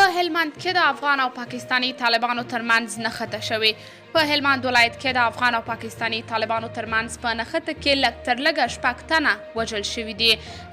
په هلمند کې د افغان او پاکستاني طالبانو ترمنځ نښته شوې. په هلمند ولایت کې د افغان او پاکستاني طالبانو ترمنځ په نښته کې لږ تر لږه شپږ تنه وژل شوي دي.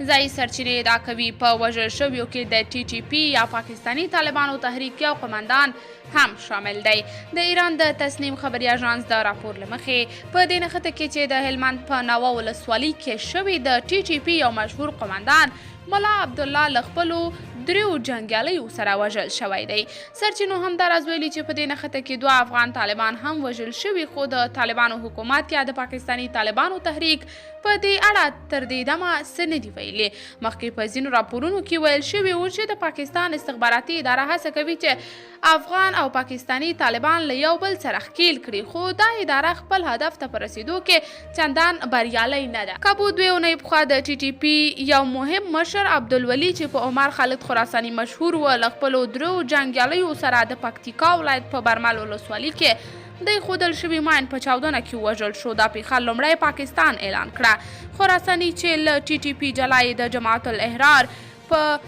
ځایي سرچینې ادعا کوي په وژل شویو کې د ټي ټي پي یا پاکستاني طالبانو تحریک یو قومندان هم شامل دی. د ایران د تسنیم خبري اژانس د راپور له مخې په دې نښته کې چې د هلمند په ناوه ولسوالي کې شوې، د ټي ټي پي یو مشهور قومندان ملا عبدالله له خپلو دریو جنګیالیو سره وژل شوی دی. سرچینو همداراز ویلي چې په دې نښته کې دوه افغان طالبان هم وژل شوي، خو د طالبانو حکومت یا د پاکستاني طالبانو تحریک په دې اړه تر دې دمه څه نه دي ویلي. مخکې په ځینو راپورونو کې ویل شوي وو چې د پاکستان استخباراتي اداره هڅه کوي چې افغان او پاکستاني طالبان له یو بل سره ښکیل کړي، خو دا اداره خپل هدف ته په رسیدو کې چندان بریالۍ نه ده. کابو دوې اونۍ پخوا د ټي ټي پي یو مهم مشر عبدالولي چې په عمر خالد خراساني مشهور و، له خپلو دریو جنګیالیو سره د پکتیکا ولایت په برمل ولسوالي کې د ایښودل شوي ماین په چاودنه کې ووژل شو. دا پیښه لومړی پاکستان اعلان کړه. خراساني چې له ټي ټي پي جلا یې د جماعت الاحرار په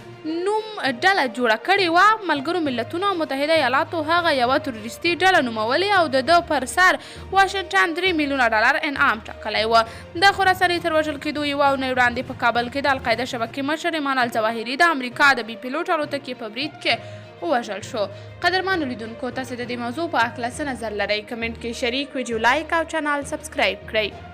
نوم ډله جوړه کړې وه، ملګرو ملتونو او متحده ایالاتو هغه یوه تروریستي ډله نومولې او د ده پر سر واشنګټن 3 میلیونه ډالر انعام ټاکلی و. د خراساني تر وژل کېدو یوه اونۍ وړاندې په کابل کې د القاعده شبکې مشر ایمان الظواهري د امریکا د بې پیلوټه الوتکې په برید کې ووژل شو. قدرمنو لیدونکو، تاسو د دې موضوع په هکله څه نظر لرئ؟ کمنټ کې شریک، ویډیو لایک او چینل سبسکرایب کړئ.